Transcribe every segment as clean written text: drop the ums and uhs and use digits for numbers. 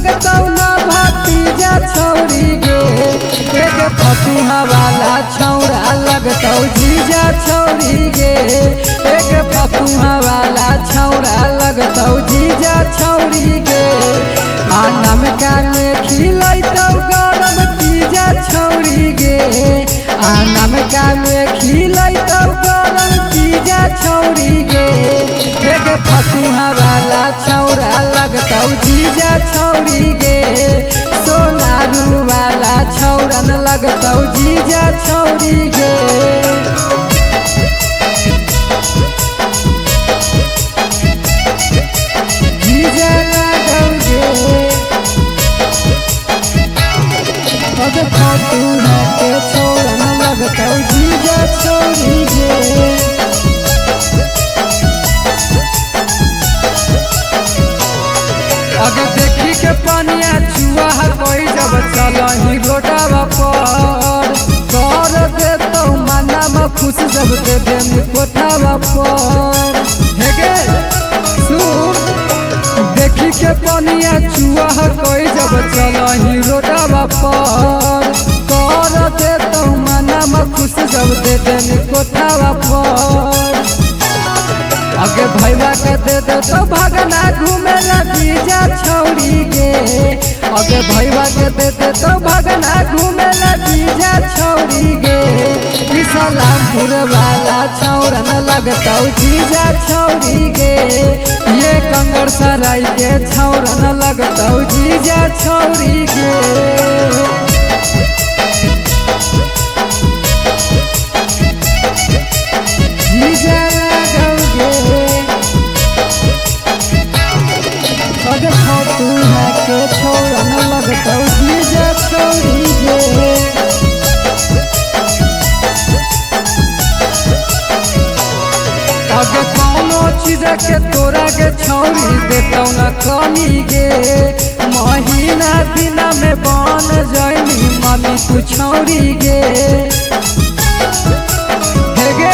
लगतौ ना भतीजा छौरी गे। एक फतुहा वाला छौरा लगतौ जीजा छौरी गे। एक फतुहा वाला छौरा लगतौ जीजा छौरी गे। आनम काने खिलैतौ गरम पिज्जा छौरी गे। आनम काने खिलैतौ गरम पिज्जा छौरी गे। एक फतुहा वाला छौरा लगतौ जीजा छौरी गे। सोनारू वाला छौरा न लगतौ जीजा छौरी गे। जीजा लागौ गे। अग फतुहा के छौरा न लगतौ जीजा छौरी गे। अग देखी के पनिया चुआ कोई जब चलही रोडावा पर। कर देतौ मनामा खुश जब दे देनी कोठावा पर। हे गे सुन देखी के पनिया चुआ कोई जब चलही रोडावा पर। कर देतौ मनामा खुश जब दे देनी कोठावा पर। अगे भैया के दे दे तो भगना घूमेला जीजा छौरी गे। अगे भैया के दे दे तो भगना घूमेला जीजा छौरी गे। सलामपुर वाला छौरा न लगतौ जीजा छौरी गे। ये कंगर सराय के छौरा न लगतौ जीजा छौरी गे। जीजा लागौ गे। अगे फतुहा के छौरा न लगतौ जीजा छौरी गे। अगे कौनो चीज के तोरा के छौरी देतौ न कमी गे। महीना दिना में बन जैनी मम्मी तू छौरी गे। हे गे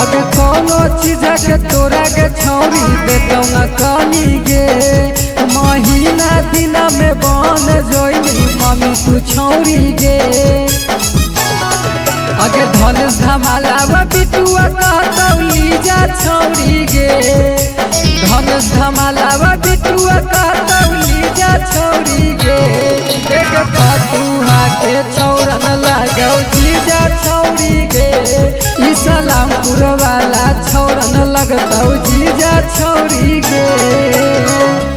अगे कौनो चीज के तोरा के छौरी देतौ न कमी गे। महीना दिना में बन जैनी मम्मी तू छौरी गे। अगे धनुष धमालावा बिटुआ कहतौ लीजा छौरी गे। धनुष धमालावा बिटुआ कहतौ लीजा छौरी गे। एक फतुहा के छौरा न लगौ जीजा छौरी गे। ई सलामपुर वाला छौरा न लगतौ जीजा छौरी गे।